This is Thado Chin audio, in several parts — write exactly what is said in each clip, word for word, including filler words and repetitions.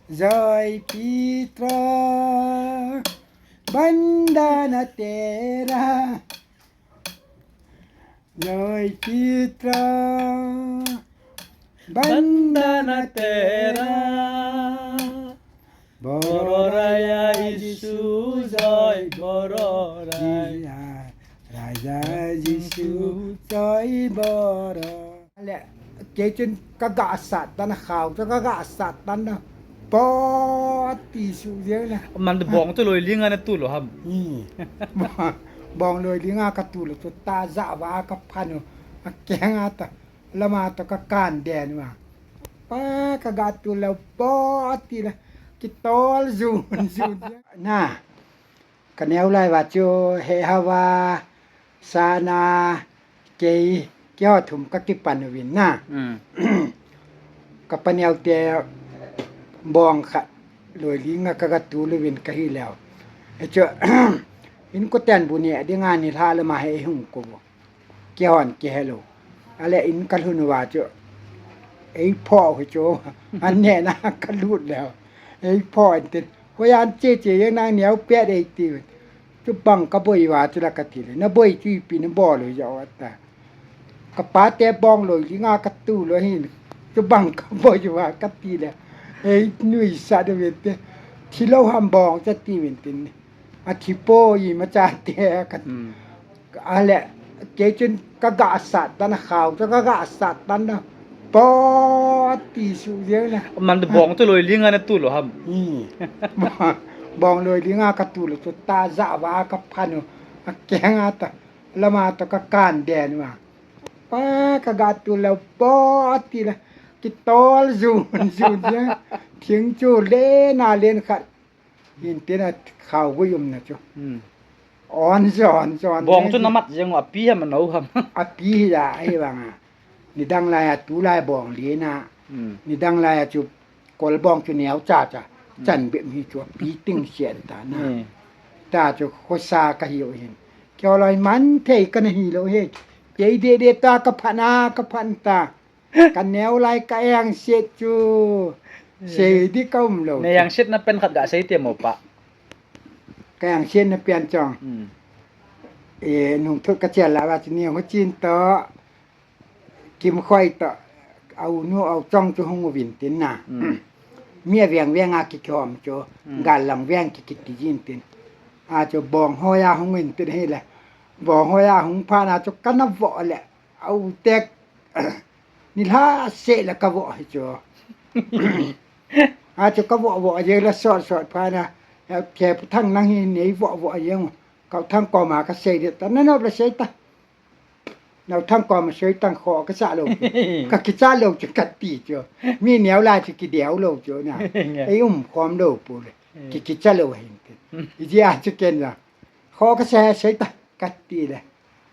Jai Pitra, bandana tera. Jai Pitra, bandana tera. Boro Raya Jisu, jai Boro Raya. Raya Jisu, jai Boro. Le, kei chun ka ga sat tan a khao, ka ga sat tan a po ti su jeng le. Man bong chu loi linga na tu lo ham. Hi. Bong loi linga ka tu lo chu ta ja va ka phan u. A keng a ta. Lama to ka kan den u a. Pa ka ga tu lo po ti le. Ki tol jun jun. Na. Ka neo lai va chu he hava sana kei, kei ho thum ka kipan uvin na. Ka paneo te bong khat loi linga ka ga tu luvin ka hi leo. E chu, in ko ten bu ne dinga ni lha lama he hung ko bu. Kei hon kei he lo. Ale in ka lhun uva chu. Ei pho hi chu. An ne na ka lut leo. Ei pho an tin. Hoi an che che yang nang neo pet ei ti. Chu bang ka boi uva chu la ka ti le. Na boi chu ipi na bol u ja wa ta. Ka pa te bong loi linga ka tu lo hin. Chu bang ka boi uva ka ti le. Ei nui sa de ve te. Thi lo ham bong cha ti vin tin. A thi po i ma cha te ka. Ale, kei chun ka ga sat tan a khao, ka ga sat tan a po ti su jeng le. Man bong chu loi linga na tu lo ham. Hi. Bong loi linga ka tu lo chu ta ja va ka phan u. A keng a ta. Lama to ka kan den u a. Pa ka ga tu lo po ti le. Ki tol jun jun jeng. Thing chu le na len khat. Hin tin a khao gui um na chu. On jo, on jo. Bong chu na mat jeng u a pi ham a no ham. A pi hi a, ahi vang a. Ni dang lai a tu lai bong li na. Ni dang lai a chu kol bong chu neo cha cha. Chan be mi chu a pi ting sian ta na. Ta chu khosa ka hi u hin. Keo lai man thei ka na hi lo he. Kei de de ta ka phan a, ka phan ta. Ka neo lai ka eng set chu. Sei di ka um lo. Ne eng set na pen khat ga sei te mo pa. Ka eng set na pen chong. E, nung thut ka chel la va chu ni ho chin to. Kim khoi to. Au nu au chong chu hung uvin tin na. Mi a veng veng a ki khom chu. Gal lang veng ki ki ti jin tin. A chu bong hoi a hung in tin hi le. Bong hoi a hung pha na chu ka na vo le. Au tek. Ni lha se la ka vo hi chu. A chu ka vo vo a jeng la sot sot pha na. Khe pu thang nang hi nei vo vo a jeng. Ka thang ko ma ka sei de ta na nop la sei ta. Nau thang ko ma sei tang kho ka sa lo. Ka ki cha lo chu ka ti chu. Mi neo la chu ki deu lo chu na. Ei um khom lo pu le. Ki ki cha lo hin te. I ji a chu ken la. Kho ka sei sei ta ka ti le.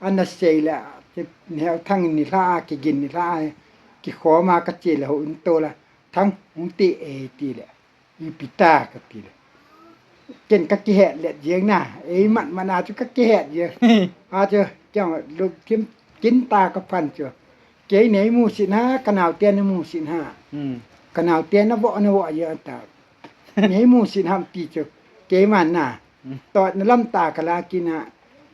Ana sei le, ki neo thang ni lha, ki gin ni lha, ki khom a ka che le ho in to la, thang hung ti e ti le, ipi ta ka ti le. Ken ka kihet le jeng na, ei mat mat a chu ka kihet jeng. A chu, kyang lu thim kin ta ka phan chu. Kei nei mu sin ha, ka nau te na mu sin ha. Ka nau te na vo na vo jeng ta. Nei mu sin ham ti chu, kei man na. Tot na lam ta ka la ki na,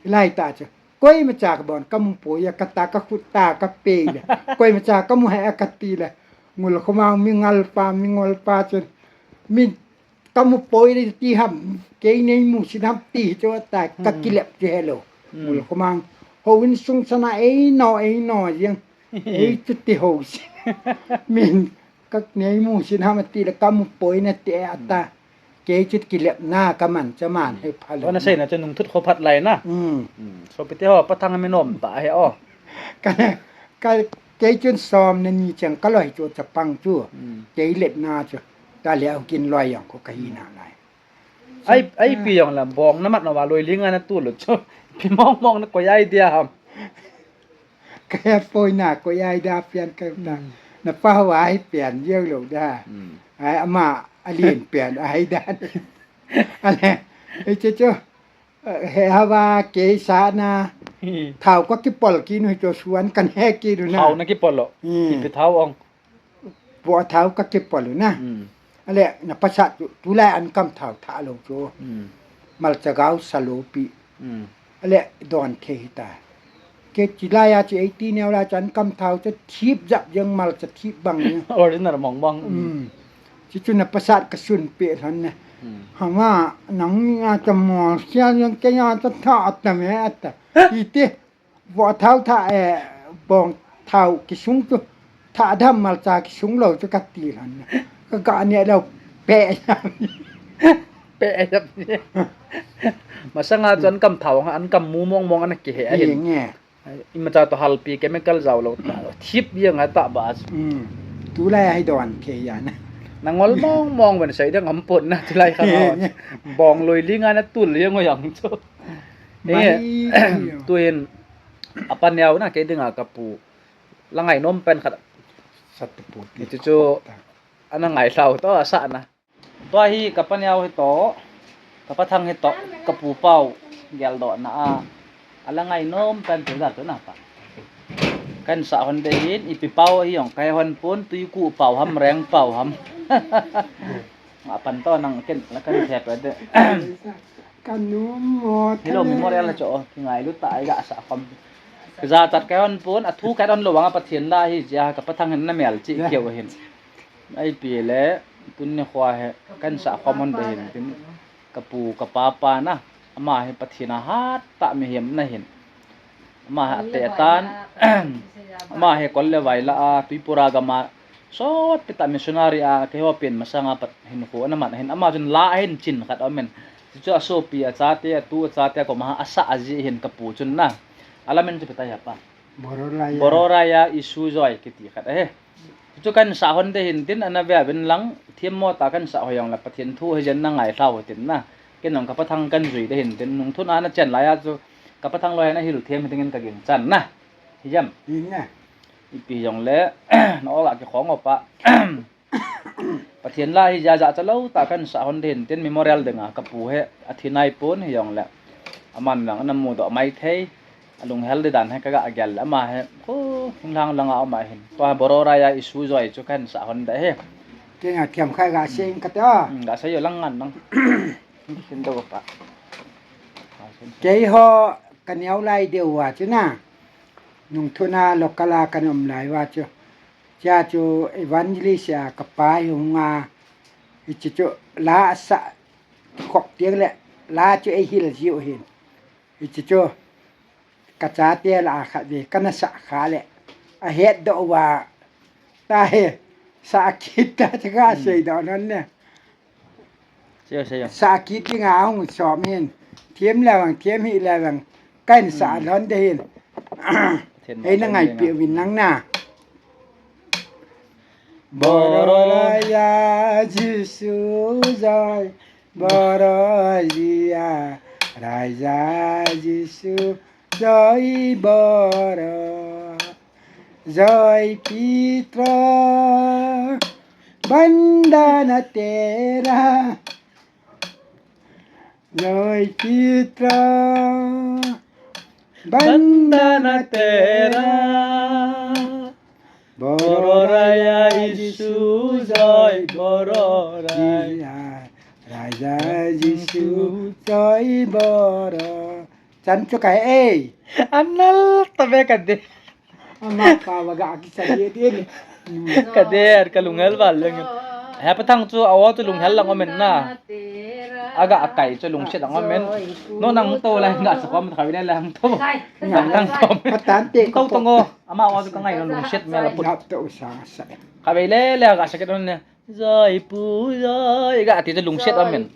lai ta chu. Koima cha ka bon, ka mu poi a ka ta ka khut ta ka pe le. Koima cha ka mu he a ka ti le. Ngol khomang mi ngal pa, mi ngol pa chun. Mi ka mu poi le ti ham, kei nei mu sin ham ti chu ta ka kilep chu he lo. Ngol khomang. Ho in sung sana ei no, ei no jeng. Ei chu ti ho si. Min Ka nei mu sin ham ati le ka mu poi na ti a ta. Kei chu kilep na ka man cha man he pha lo. Ona sei na chu nung thut kho phat lai na. So pi te ho pa thang mi nom ta he o. Ka, ka, kei chun som na ni chang ka loi chu chapang chu. Kei lep na chu. Ta le au kin loi yang ko ka hi na lai. Ai, ai pi jong la bong na mat na va loi linga na tu lo chu. Pi mong mong na ko ai dia ham. Ka he poi na ko ai da pian ka ta. Na pa wa ai pian jeng lo da. Ai ama a lien pian ai da. Ale, e che cho. He hava ke sa na. Thau ka kipol ki nu cho suan kan he ki nu na. Thau na kipol lo. Ipi thau ong. Bo thau ka kipol na. Ale, na pasat chu, tulai an kam thao tha lo chu. Hmm. Malcha gao sa lo pi. Hmm. Ale, don thei hita. Kei chilai a chu eighteen neo lai chu an kam thao chu thip jap jeng malcha thip bang jeng. Original mong mong. Hmm. Chu chu na pasat ka sun pe lhon ne. Hmm. Hama, nang ni a cha mo, sia jeng kei a cha tha ta me ta. Iti. Vo thao tha, eh, bong thao kisung chu, tha dam malcha kisung lo chu ka ti lhon. Ka ga ne lo pe. Pe jap ni. Masanga chu an kam thao, an kam mu mong mong an kihe a hin. Nge. Imacha to halpi chemical jao lo ta. Thip jeng a ta ba. Hmm. Tulai a hi don thei a na. Na ngol mong mong ven sai dang am pon na tulai kha na. Nge. Bong loi li nga na tul jeng o jang chu. Mai. Enge, tu hin, a paneo na, kei dinga ka pu. La ngainom pen khat. Sat pu ti. Chu chu, ana ngailhau to, asa na. Tua hi ka paneo hi to, ka pathang hi to, ka pu pau, geldoh na a. A la ngainom pen tu da tu na pa. Kan sa hon de hin, ipi pau hi jong, kai hon pon, tui ku pau ham, reng pau ham. A pan to nang ken, la kan thep de. Ka nom mo. Hello, memorial a chu, kingailu ta, ai ga sa khom. Ka ja chat ka hon pon, a thu ka hon lo vang a Pathen la hi, ja ka pathang hin na mel chi keu hin. Ai pi le, tun ni khua he, kan sa khom hon de hin, tin, ka pu, ka pa pa na, ama hi Pathen a hat ta mihem na hin. Ama ha te tan, ama hi kol le vai la a, Tripura gam a, sot pi ta missionary a, keiho pen masanga pat hin khu ana man hin, ama chun la hin chin khat amen. Chu chu a sopi a chate, a tu a chate, koma a sa a ji hin ka pu chun na. A la min chu pi ta ya pa. Bororaya. Bororaya Isu Joy kiti khat ahi. Chu kan sa hon de hin tin ana ve vin lang, thiam mo ta kan sa ho jong la Pathen thu hi jen na ngailhau tin na. Ken jong ka pathang kan jui de hin tin nung thun ana chen lai a chu ka pathang loi ana hil thiam hi dingin ka ging chan na. Hi jam. Hi na. Ipi jong le, na oga ki khong opa. Pathen la hi ja ja cha lo ta kan sa hon de hin tin memorial dinga ka pu he a thi nai pon hi jong le. Aman lang ana mu doh mai thei. A lunghel di dan he ka ga gel le ama he. Ko hing lang lang a ama hin. Tua Bororaya Isu Joy chu kan sa hon de he. Kei nga thiam khai ga sing ka ta. Hmm, ga sa yo lang ngan nang. Sin do pa. Keiho ka neo lai deu a chu na. Nung thuna local a kan um lai va chu. Cha chu evangelist a ka pa hi hung a. Hichi chu la sa khop tiang le la chu ei hil jiu hin. Hichi chu ka chate la a khat ve ka na sa kha le. A het do va ta he sa kit ta cha ka sei do non ne. Seiyo, seiyo. Sa kit ding a hung som hin. Thiam le vang, thiam hi le vang. Kan sa lon de hin. Hei na ngai pi win nang na. Bororaya Jisu Joy, Bororaya Raja Jisu Joy, Boro Joy Peter, bandana tera. Joy Peter, bandana tera. Bororaya Jisu Joy, Bororaya Raja Jisu Joy, Boro. Chan chu kai ei. Anal ta be ka de. Ama pa wa ga ki sa ye din. Ka de ka lunghel val leng. He pathang chu awo chu lunghel lang omen na. Aga akai chu lungset lang omen. No nang to la nga sa kom kha le lang to. Nang to. Patan te to to ngo. Ama awo chu ka ngai lungset me la put. Nap to sa sa. Kha ve le le ga sa ke don ne. Joy pu joy ga ti chu lungset amen.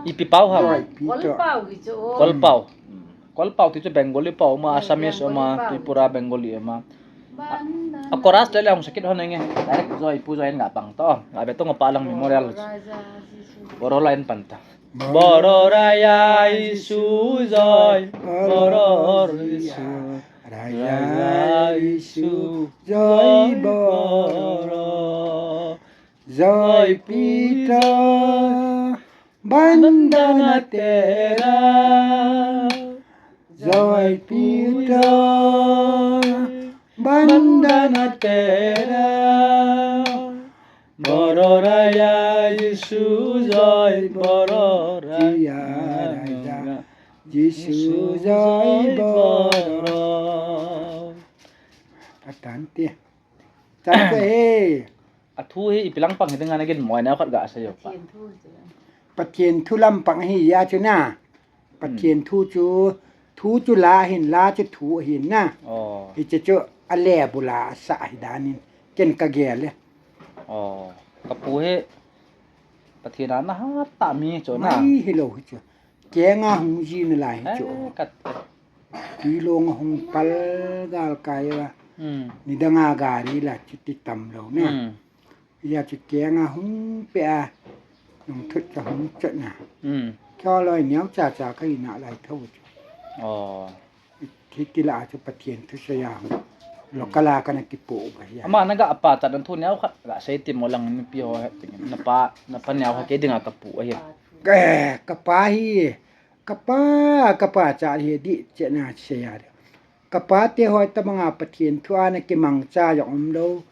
Ipi pau ham. Joy pi to. Kol pau. Kol pau ti chu Bengali pau ma, Assamese ma, Tripura Bengali ma. A chorus le le hung sakit hon nge. Direct joy pu joy nga pang to. Nga be to nga pa lang memorial. Boro line pan ta. Boro raya Isu joy. Boro Isu. Raya Isu joy Boro. Joy Peter, bandana tera. Joy Peter, bandana tera. Bororaya Jisu jai, bororaya Jisu jai, bororaya. Atan ti. Chan ko he. Athu hi ipi lang pang hi dinga nagin moi na khat ga sa yo pa. Pathen thu lam pang hi ya chu na. Pathen thu chu, thu chu la hin, la chu thu hin na. Oh. Hiche chu a le bu la sa hi danin. Ken ka gel e. Oh. Ka pu hi Pathen a na hat ta mi chu na. Mai hi lo hi chu. Kenga hung ji na lai hi chu. Eh, kat. Tui long hung pal gal kai a. Hmm. Nidanga gari la chu ti tam lo na. Hmm. Hijeh chun kenga hung pe a, nungthut ka hung chot na. Hmm. Kho loi neo cha cha ka ina lai tho chu. Oh. Hiti lah chu Pathen thusei a hung. Lo kala kana kipo ba ya. Ama na ga pa cha dan thu neo khat ga sei ti mo lang ni pi ho he. Na pa, na pa neo ha ke dinga ka pu a hi. Ka, ka pa hi. Ka pa, ka pa cha hi di che na sei a. Ka pa te hoi tabanga Pathen thu a na kimangcha jong um lo.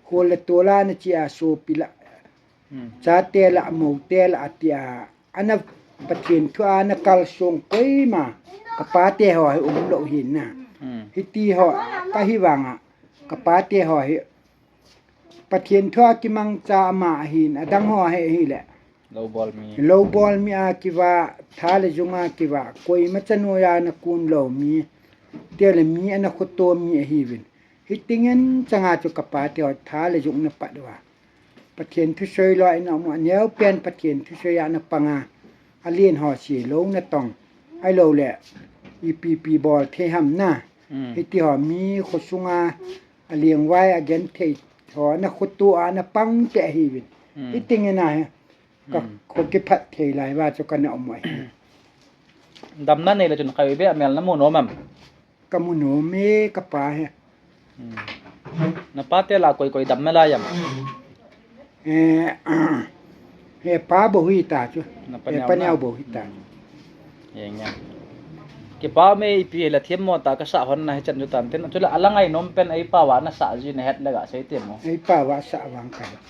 Khol le tol a na chi a sopi la. Hmm. Chate la, mote la ati a. Ana Pathen thu a na kalsong koima. Ka pa te hoi um lo hin na. Hmm. Hiti ho, ka hi vanga. Ka pa te hoi. Pathen thu a kimangcha ama ahin, adang ho ahi, ahile. Lou bol mi. Lou bol mi a kiva, tha le jung a kiva, koima chanu a na kun lou mi, te le mi ana khoto mi ahiuvin. Hitin ngen changa chu ka pa te ho tha le jung na pat uva. Pathen thusei loi na mo, aneo pen Pathen thusei a na panga, alen ho si lou na tong, ahilou le, ipi pi bol thei ham na. Mm. Hiti ho mi khosunga, a lengvai a genthei ho na khoto a na pang te ahiuvin. Hmm. Hitin ngen a hi. Ka, hmm, kho kiphat thei lai va chu kana um u ahi. Damna nei le chun khatvei beh a mel na mu nom am? Ka mu nom e ka pa hi. Hmm. Na pa te la koi koi damna lai am? Eh, he pa bou hita chu. Na pa neo na? He pa neo bou hita. Hmm. Eng e. Kipa me ipi la thiam mo ta ka sa hon na hi chan chu tan tin. Chule a la ngai nom pen ei pa va na sa ji na het le ga sei te mo. Ei pa va sa vang ka het.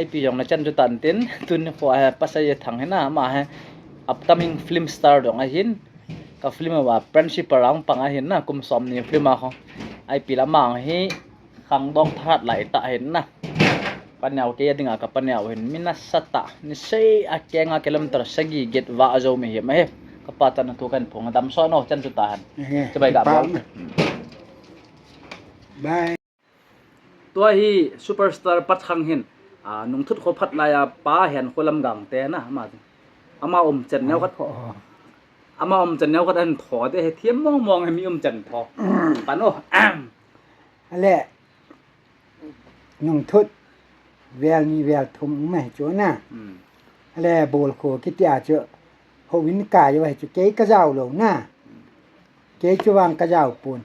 Ipi jong na chan chu tan tin. Tun kho a he pasal ye thang he na ma he upcoming film star dong ahin. Ka film va principal ang pang ahin na kum som ni film a kho. Ipi la mang hi. Khangdong thahat lai ta hin na. Pa neo kei a dinga ka pa neo hin mi nasa ta. Nisei a kenga kilometer sagi get va a jo mi hi ma hi. Ka pa chan thu kan phong dam so no chan chu ta han. Ehe. Chibai ga bol. Bye. Tua hi superstar Patkhang hin. A, nungthut kho phat lai a pa hen kho lam gang te na ama. Ama um chen neo khat. Oh, oh. Ama um chen neo khat an tho te he thiam mong mong he mi um chen tho. Pan o. Ale, nungthut vel ni vel thum um e chu na. Hmm. Ale, bol kho kiti a chu. Houin kai u ahi chu kei ka jao lou na. Hmm. Kei chu vang ka jao pon.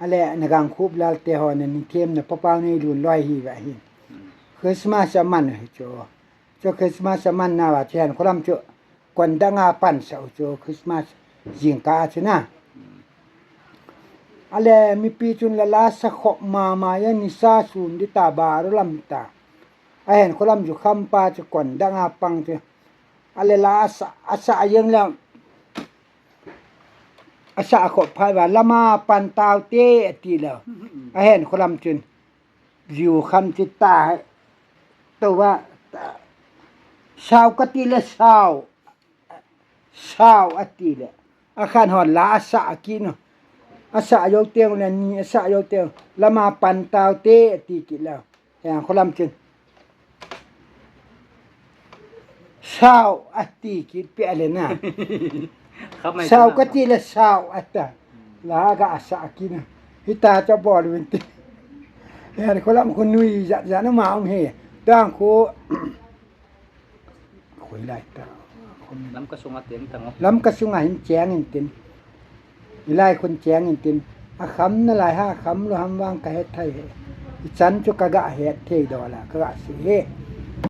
Ale, na Gangkhup lal te ho na ni them na pa pau nei lun loi hi va hin. Hmm. Christmas a man u ahi chu. Chu Christmas a man na va chu hen kho lam chu. Kon dang a pan sa u chu Christmas jingkah a chu na. Ale mipi chun la la sa khop mama ya nisa sun di ta baru lam ta. A hen kho lam chu kham pa chu kon dang a pang chu. Ale la a sa, a sa jeng le. A sa khop pha va lama pan tau te ati le. A hen kho lam chun. Jiu kham chi ta hai. Tua, ta. Sao ka ti le sao. Sao a ti le. A khan hon la a sa a ki no. A sa yo teng le ni, a sa yo teng. Lama pan tau te a ti ki le. Heng kho lam chin. Sao a ti ki pe le na. Sao ka ti le sao a ta. La ga a sa a ki no. Hita cha bol win ti. Heng kho lam khu nui ja ja na ma um he. Tang khu. Khoi lai ta. Lamka sunga teng tang o. Lamka sunga hin cheng in tin. Hilai khun cheng in tin. A kham na lai ha, kham lou ham vang ka het thei he. I chan chu ka ga het thei do la, ka ga si he.